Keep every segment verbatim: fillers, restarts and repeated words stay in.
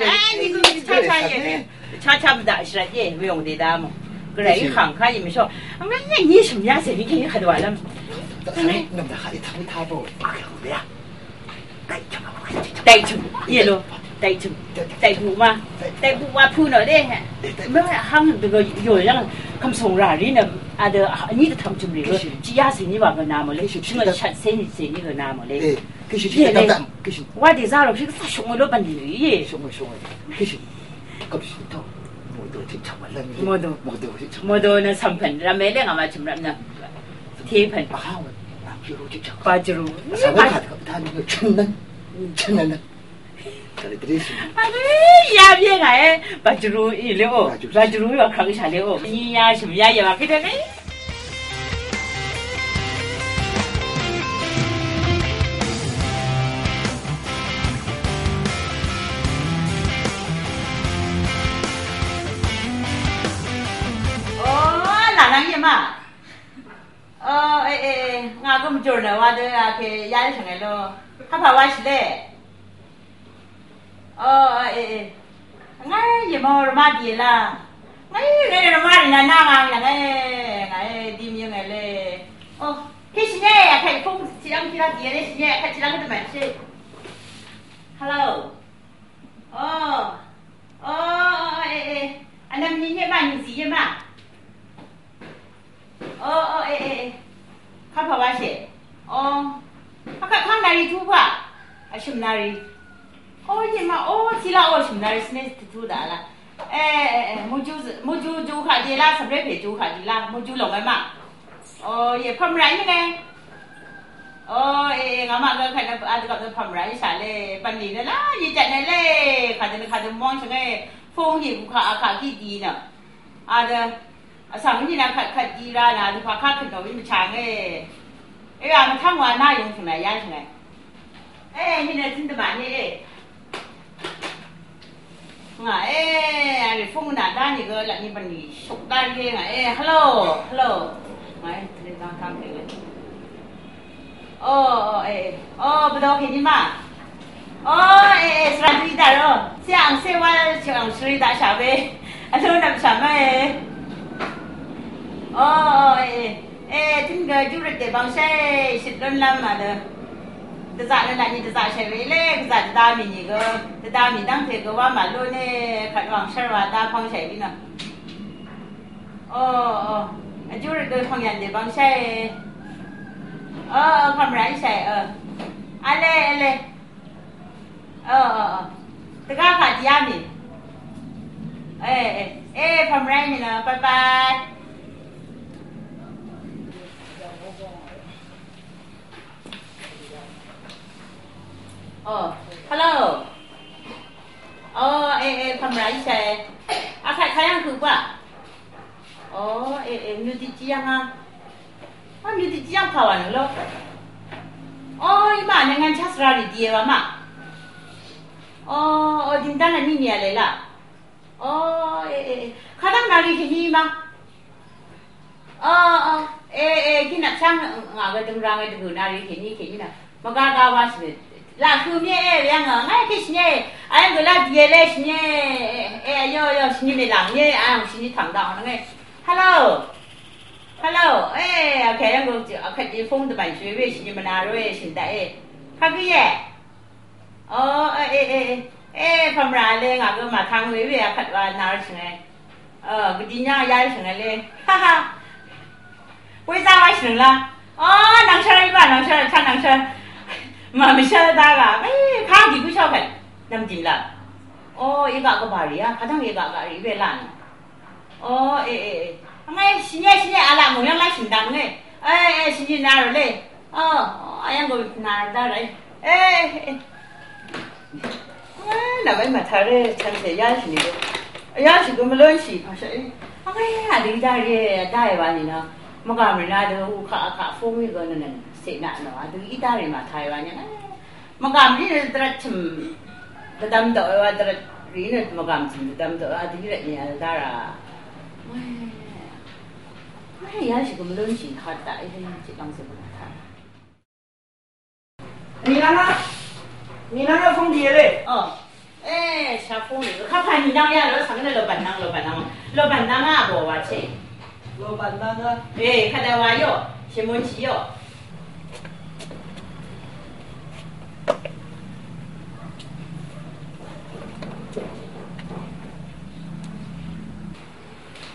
Ai, ni gø cha cha ye. Cha cha bda shra ye, we ong de da mo. Gø ra i khang kha ye mi sho. Ang na ye ni shim ya se ni ke ka dwa lam. Dai chum, ye lo. Dai chum. Dai bu ma. Dai bu wa pu no de. Mø hang de gø yo yang kam song ra ri na. A de ni de tam chum ri. Chi ya se ni wa gø na mo le. Chi ma chat se ni se ni gø na mo le. Kishì, kishì, dvdvm, dvdvm, kishì. Wa dì zà rò, kishì, sa shùng lo bv̀n dì rì. Shùng, shùng. Kishì. Kishì, tò. Mòdò, chì chaq wà lv́m. Mòdò. Mòdò, chì chaq. Mòdò nø cv̀m pv̀n, rvmè lé ngà màchø̀m rvp nø. Tē pv̀n. Aha, wà. Bàjrù, chì chaq. Bàjrù. Sa wà kà, kà, tà, chø̀n nvn. Chø̀n nvn. Kà lì dì shì. Adu, ya bie ngà e. Bàjrù í lé o. Bàjrù. Bàjrù í wà kà kà shà lé o. Nyi ya shø̀m ya yà wà kà dvng e. O, lànang yema. O, e, e, e, ngà gø mvjùr nø wa dø, a, kè yalshø̀ng e lo. Kapà wa shìlé. O, e, e. Ngàí yèmò rvmá dìe la. Ngàí, ngàí rvmá rì nà nà ngà ngà ngàí, ngàí dim yøng èle. O, kèshìnyé, vkvt fung chidvng kira dìe le shìnyé, vkvt chidvng dvmvt shì. Hello. O, o, o, e, e. Vnvm nìnyé ma, nìzìyé ma. O, o, e, e, e. Kapà washè. O. Akvt kang nari tuba. Vshø̀m nari. O, yema, o, tila, o, shø̀m nari sne tutu dala. E, e, e, muju, muju ju kadi la, sabre pe ju kadi la, muju long ma. O, ye pamra ni ne. O, e, e, ngama ga kana adga ga pamra ni sale, pani ne la, ye jane le, kadi ne kadi mong sene, fong ye ku ka, ka ki di na. Ada, Vsvng nìnà kvt kvt í rá nà dvpvkà kvt nò í mvchà ngé. Ega mvtv́ng wa nà yøng shø̀ng nà yá shø̀ng nà. E, nìnà zín dvmà nì e. Ngà e, a rì fúng nà dá nìgø lvt nì bv̀n nì shuk dá rì ngà e. Hello, hello. Ngà e, tø̀lì dv́ng kang kèng e. O, o, e, e. O, bvdò kèní ma. O, e, e, svra dui dvr o. Siang se wa, siang sri dvshà we. Vlú nvmshà ma e. O, o, e, e. E, tø̀n gø júrøt dèbvng shai, shøt lúnlv́m a dø. Dvzaq nø laq ni dvzaq shai we le, dvzaq dvda mì nìgø. Dvda mì dv́ngte gø wa màlú ne, kvt wàng shv́r wa dá pv́ng shai we nø. Ò, ò. Vjú rvt dø pv̀ngyv̀n dèbvng shàì. Ò, ò, pv̀mrà í shàì, ò. V̄le, v̄le. Ò, ò, ò. Dvgá kà dìá mì. Ê, ê. Ê, pv̀mrà í mì nø. Bye bye. Ò, hello. Ò, ê, ê, pv̀mrà í shàì. Akvt kayv́ng høq bá. Ò, ê, ê, myudit jí yv́ng á. Á, myudit jí yv́ng pà wà nø lo. Ò, í má nø ngvn chá svra rì dìe wa má. Ò, ò, dìngdv́n vní nìà lè lá. Ò, ê, ê, ê. Kadv́ng nà rì kèní má. Ò, ò, ê, ê, kí nvpsháng ngà gø døngrang e dvgø̀ nà rì kèní kèní nà. Mvgá gá wá shìnì. Laq hø mye e, yv́ng ngà, ngà kí shìnì. Ayv́ng gø laq dìe lé shìnì. E, e, yo, yo, shìnì mèlàng mye, ayv́ng shìnì tv̀ng daq nvng e. Hello. Hello. E, akvt yv́ng gø, akvt dì fúng dvbàn shì we shìnì mvnà rì we shìnì daq e. Kagí e. Ò, e, e, e, e. E, pv̀mrà le ngà gø màtvng we we akvt wa nà rì shìnì. Ò, gvdì nyá yá shvngø le. Haha. Wezá wá shvngø la. Ò, nvngshv́r í bá nvngshv́r, chá nvngshv́r. Màmvshv́r dá gà. Ê, pá gì gú shó pèt. Nvmdìm la. Ò, í gaq gvbà rì á. Kadv́ng í gaq gaq rì we la nò. Ò, ê, ê, ê. Ngà shìnyé, shìnyé, vla mò yv́ng lá shìndvng ngà. Ê, ê, shìnyé nà rò le. Ò, ò, yv́ng gø nà rò dá rà. Ê, ê, ê. Nà wē màtàré chv̀nshè yáshì nìgø. Yáshì gø mvlúnshì pàshaq í. Vngé vdø í dá rì dá èwà nìnø. Mvgàm rì nà dø ukaq akaq fúng í gø nø nø sèq naq nò vdø í dá rì màtà èwà nìnø. Mvgàm rì nø dvrvt chø̀m dvdvm dø èwà dvrvt rì nø mvgàm chø̀m dvdvm dø èwà dø í rvt nìà dá rà. Vngé yáshì gø mvlúnshì kaq daq í dø í chit lv́ngshì gø màtà. Nìnvng á, nìnvng á fúng dìe lé. Ò. Ê, shà fúng dìe. Kapà nìnvng yà lò svng nø lò bv̀n nvng, lò bv̀n nvng. Lò bv̀n nvng á bò wà chì. Lò bv̀n nvng á. Ê, kadvwa yò. Shèmùn chì yò.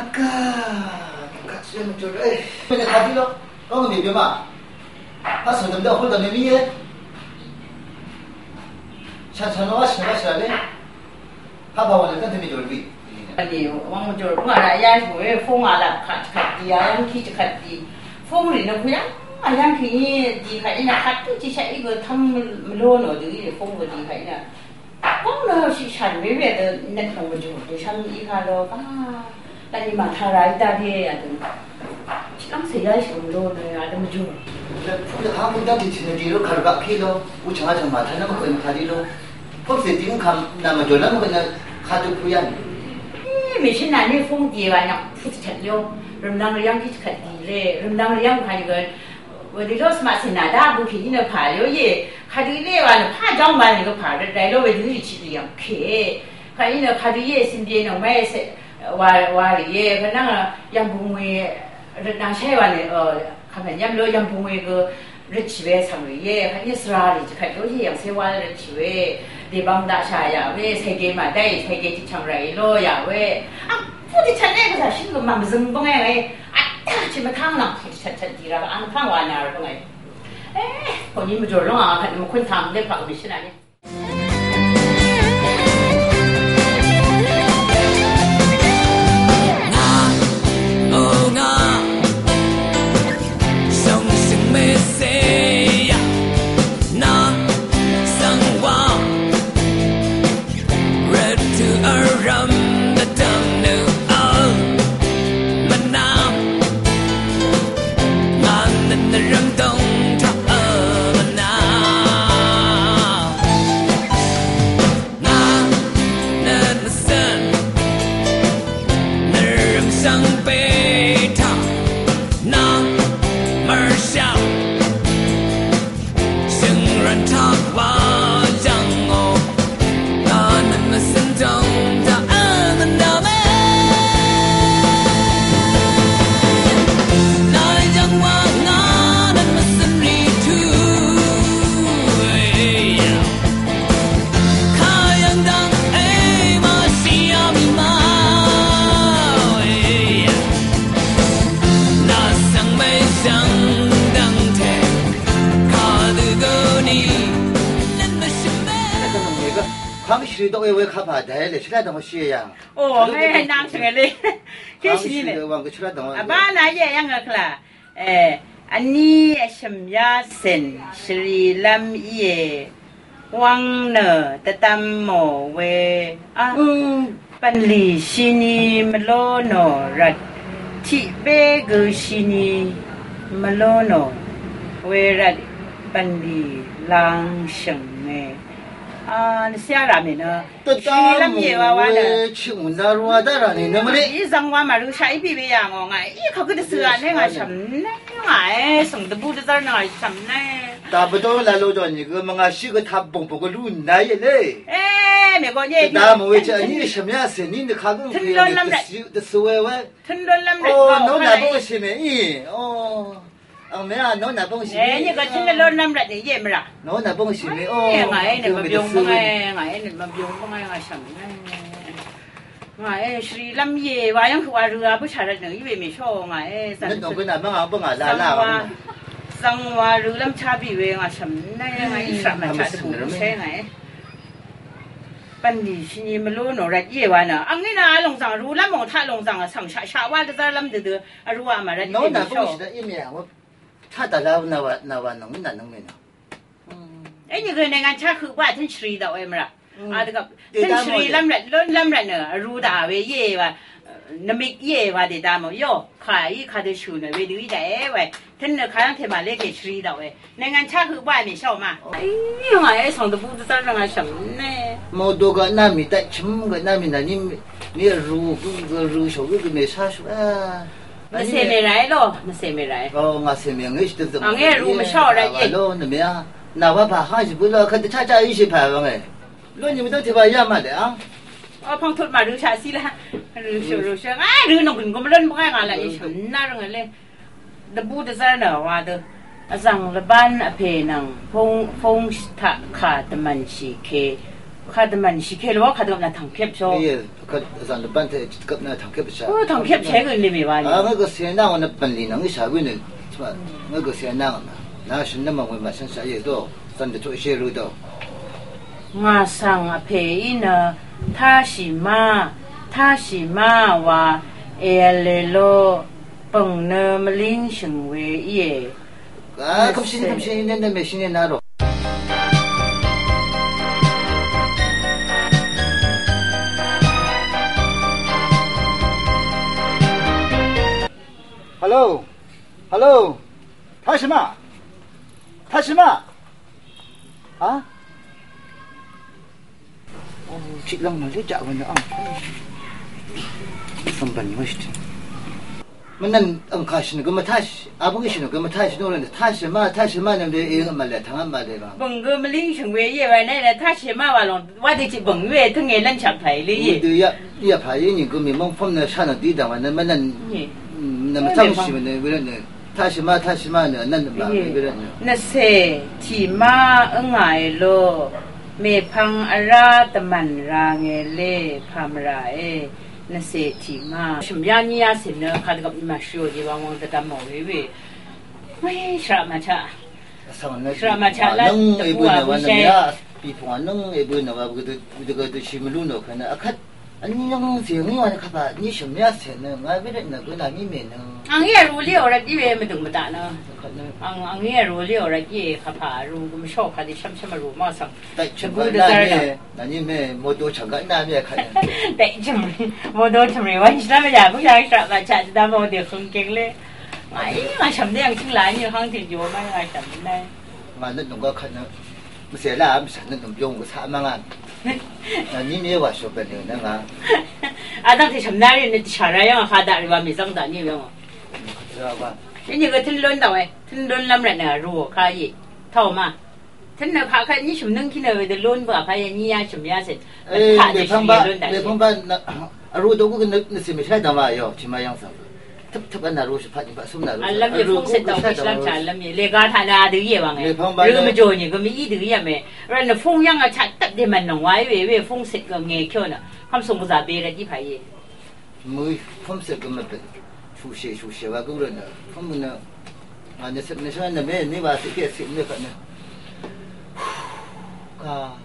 Akà, akà, shì mvjùr, ê, mènø kàdí ló, góng nìbì mà. Pà sò dv̀m dv̀m hul dv̀m nìmí, ê. Shà shà nò, shà shà lé. Pà bà wà lé, dv̀m dv̀m mèjùr bì. Ani, wang mvjùr, bùngà rà yà, shì wē, fúng à lap kà, kà dì, à, yv́ng kì, kà dì. Fúng rì nø kuyà, à, yv́ng kì, dì kà, í nà kà, tù, chì shà, í gø, tv́ng, mvlú nò, dì, í fúng gø, dì kà, í nà. Kóng nø shì shàn wē wē dø nvt lòng mvjùr dø shvm í kà lò kà. Lani màtà rà í dá rì ā dø. Shì lv́ng sè yá shì lòng lò nø ā dø mvjùr. Lvt pú lvt há mvdv́n tì tì nø dì lò kà rvgaq pí lò. Wū chàng ā chàng màtà nv́m mvkø̀n màtà dì lò. Pøp sè dì mvkàm nà mvjùr nv́m mvkø̀n nà kà dø pú yv́n. Ē, mèshǿn nà nì fúng dì wà nyv̀ng pú tì chvt lò. Rv̀mlv́ng rvyv́ng kí chvt dì rì. Rv̀mlv́ng rvyv́ng kà yv̀ng gø. Wēdø ló svmaq sìn nà dá bø kèní nø pà lé ó íe. Kadø í lé wa nø pà jóng wa nìgø pà rvt ràí ló wēdø í rì chit rì yv̀ng kè. Kèní nø kadø íe sìn bie nò mv́e sè wa wa rì íe. Kèní nø yv̀ng bø̀ng we rvt nvng shàí wa nø, ø, kàmv̀n yv́m ló yv̀ng bø̀ng we gø rvt shì we svng rì íe. Kèní svra rì jì kvt ló íe yv̀ng sè wa rvt shì we. Dèbvng daqshà yà we, cège màdáì, cège tiqchv̀ng ràí ló yà we. Aq, pú tiqchv̀ng e gvzà shín gø màmvzøng bǿngè ngàí. Aq, tiqchv̀ng mvtáng nvng pú tiqchv̀ng chv̀ng dì rà gø, aq, mvtáng wa nà rà bǿngè. E, pòní mvjùr lóng aq, kvt mvkún tang lé paq gø mèshǿn aq ní. Nà, nø, nø, søn, nø, rvm, svng, pè, taq, nà, mvr, shaq, shø̀ng, rvn, taq, wa, yv̀ng, o, nà, nø, nø, søn, jv̀ng, taq, vl, nø, nà, mè. Nà, yv̀ng, wa, ngà, nø, mvsøn, rì, tù, e, yà. Kayv̀ng dv̀ng e màshì yà mì mà e. Dø we we kapà dvle shvla dvng shi yàng. O, ngà nang shvngele. Ke shini ne. Wang ke shvla dvng. Aba na ye yàng kla. E, ani shvm ya sen shri lam ye. Wang nø tvtam mo we. A. Bv̀nlì shini mvló nò rvt, tiq bé gø shini mvló nò we rvt bv̀nlì lang shø̀ng e. A, nvcé á rà mì nø. Shini lv́m yè wa wa nø. Chø̀ng nà rwa dá rà nì nø mvlé. Í zvng wa màrø shaq í bì we yà ngò ngà. Í kàgø dvcø̀ à nø ngà shv̀m nø ngà e. Svng dvbù dvzv́r nø ngà shv̀m nø. Dà bvdó la lo dò nìgø mvngàshí gø tap bòngbò gø lú nà íe lé. E, mègø nyé. Dvdá mò we chø vní shvmyá cè ní nø kagǿng pè yv̀ng dvsø we we. Tøn lon lv́m rvt. O, nò nà bǿngshì mè í. O. Ang mè á nò nà bǿngshì mè. E, nyé gø tøn lon lv́m rvt nø íe mvrà. Nò nà bǿngshì mè. O. Ngà é nø mvbyung bǿng e, ngà é nø mvbyung bǿng e, ngà shv̀m. Ngà e shvri lv́m íe wa yv́ng høq wa rø a bǿshà rvt nø í we mèshó ngà e. Nø dòng gø nà mv́ng a bǿngà la la wa. Zvng wa rø lv́m chá bì we ngà shv̀m nø ngà í shv̀m mvchá dvbù bǿshé ngà e. Bv̀nlì shini mvlú nò rvt íe wa nø. Ang í nø a lòng zvng rø lv́m mòng taq lòng zvng svng shaq shaq wa dvzv́r lv́m dvdø a rø a mà rvt íe mèshó. Nò nà bǿngshì dø í mè a wø. Taq dà la nø wa nø wa nòng í nà nøng mè nø. Ení gø nèngàn chá høq bá tøn shvri daq we mvrà. A dvgvp tøn shvri lv́m rvt, lún lv́m rvt nø, rú daq we íe wa, nvmik íe wa dèdá mò, yó, kà í kadø shø̀ nø wedø í daqe wa, tøn nø kayv́ng tèmà lé kè shvri daq we. Nèngàn chá høq bá mèsháò ma. Í ngà é svng dvbù dvzv́r nø ngà shv̀m nè. Mò dò gø nà mì daq chø̀m gø nà mì nà ní mì rú gø rú shò gø gø mèshá shò a. Nvcè mè ràí lò, nvcè mè ràí. O, ngà cè mè ngè shì dvzø̀ng. Ngè rú mvsháò ràí. Lò, nvmè a. Nà wa pà há shì bø lò, kvt dvchá chá í shì pà wa ngè. Lò nì mvdøng tì wa yà mà lè a. O, pv̀ng tut mà rø shà sí la. Rø shø, rø shø. A, rø nòng gø̀n gøm lón bvngà ngà la í shø. Nà rø ngà lè. Dvbù dvzv́r nø wa dø. Vzv̀ng lvbán vpè nvng fóng, fóng taq kà dvmv̀n shì ke. Kà dvmv̀n shì ke lò kà dvgvp nà tv̀ng kep shò. Íe, kà vzv̀ng lvbán taq dvgvp nà tv̀ng kep shà. Ó, tv̀ng kep shà gø lèmè wa nì. A, ngà gø sè nà ngò nà bv̀nlì nvng í shà wí nø. Ngà gø sè nà ngò nà. Nà shø̀n nà mv̀ng wē màshv́n shà íe dø. Zv̀n dvtuq shé rø dø. Ngà svng vpè í nø táshì má, táshì má wa èv̄l è ló bø̀ng nø mvlíng shø̀ng we íe. A, kømshì, kømshì, nè, nè, mèshì, nè, nà rò. Hello. Hello. Táshì má. Táshì má. A? O, chit lv́ng nø lé jaq wvn nø ang. Svng bv̀n mø shit. Mvnvn ang kà shì nø gø mvtáshì. A bøng í shì nø gø mvtáshì nø rvn táshì má, táshì má nø lé eng mvlè tvng mvlè ba. Bø̀ng gø mvlíng shø̀ng we íe wa nø táshì má wa lòng wa dø chit bø̀ng we tvng e lv́n chap pàí lé íe. Dø ya, ya pàí nì gø mì mv́ng fv́m nø shá nø dí dv̀ng wa nø mvnvn. Nø mvtv́ng shì nø we rvn nø. Tashima, tashima nø, nø, nø, ba, íe, we, we, nø. Nvcè tì má ǿngà è lo, mèpvng vrá dvmv̀n ra ngè lé, pà mvrà è, nvcè tì má. Shø̀m yá ní yá cè nø, kadvgvp ní màshø ò, yè wang wang dvdvm ò, we, we. We, shvraq màchaq. Shvraq màchaq lát, nǿng, dvbù èbø à, nø, wa, bø nø, shè. Mìá, bìpvng à, nǿng, èbø nø, wa, bø, dø, dø, dø, shì mvlú nò, kø nø, akvt. Vní yv́ng cè ngí wa nø kapà ní shø̀m yá cè nø ngà wí rvt nø gø nà ní mè nø. Ang í rù lí ò rvt í we mvdø̀ng mvdaq nø. Ang, ang í rù lí ò rvt í kapà rù gø mvshó kàdì shv́mshv́m rù mò svng. Dvbù dvzv́r nø. Nà ní mè mòdo chv̀ng gvt nà mè kà nø. Dèchø̀m rì. Mòdo chø̀m rì wv́n shvlá mè yà bǿng yà shvlá màchaq dvdvm mòdè høng kèng lé. Ngà í ngà shv̀m dé ang chø̀ng là ní høng tì jùò mv́n ngà shv̀m nø. Ngà nø nònggv́ kvt nø. Mvcè laq mvcè nø nònggv́ yòng gvcaq mvngà. Nà ní mì wà shò bv̀n nø ngà. Adv́ng tì shv̀m nà rì nø tì shà rà yv́ng hà daq rì wà mì zv́ng daq ní yv́ng. Rà wà. Ní nì gø tǿn lún daq wē. Tǿn lún lv́m rvt nø rù kà yì. Tàò mà. Tǿn nø kà kà ní shø̀m nǿng kí nø wē dø lún bø kà yà ní yà shø̀m yà cèn. Ē, kà nø lè shø̀m pv́ng bá, yà lún daq lè yì. Pv́ng bá nà, rù dø gø nø, nø cè mì shá daq wà yò. Tì mà yv́ng svng. Tøp tøp vnà rú shvpat nìbaq sum nà rú. Vlvm ye fung set tøp vshlvm cha vlvm ye. Lega taq nø adø ye wang e. Rø mvjò nì gø mv-í dø ye mè. Rvn nø fung yv́ng a chat tøp dèmvn nòng wa we we fung set gø ngè kyó nø. Kvmsùng gvzà be rvt í pà ye. Mø fung set gø mvbøt. Shushè shushè wa gø rvn nø. Fung nø. Ngà nø set nø shvn nø mè ni wa set ke set nø kvt nø. Ka.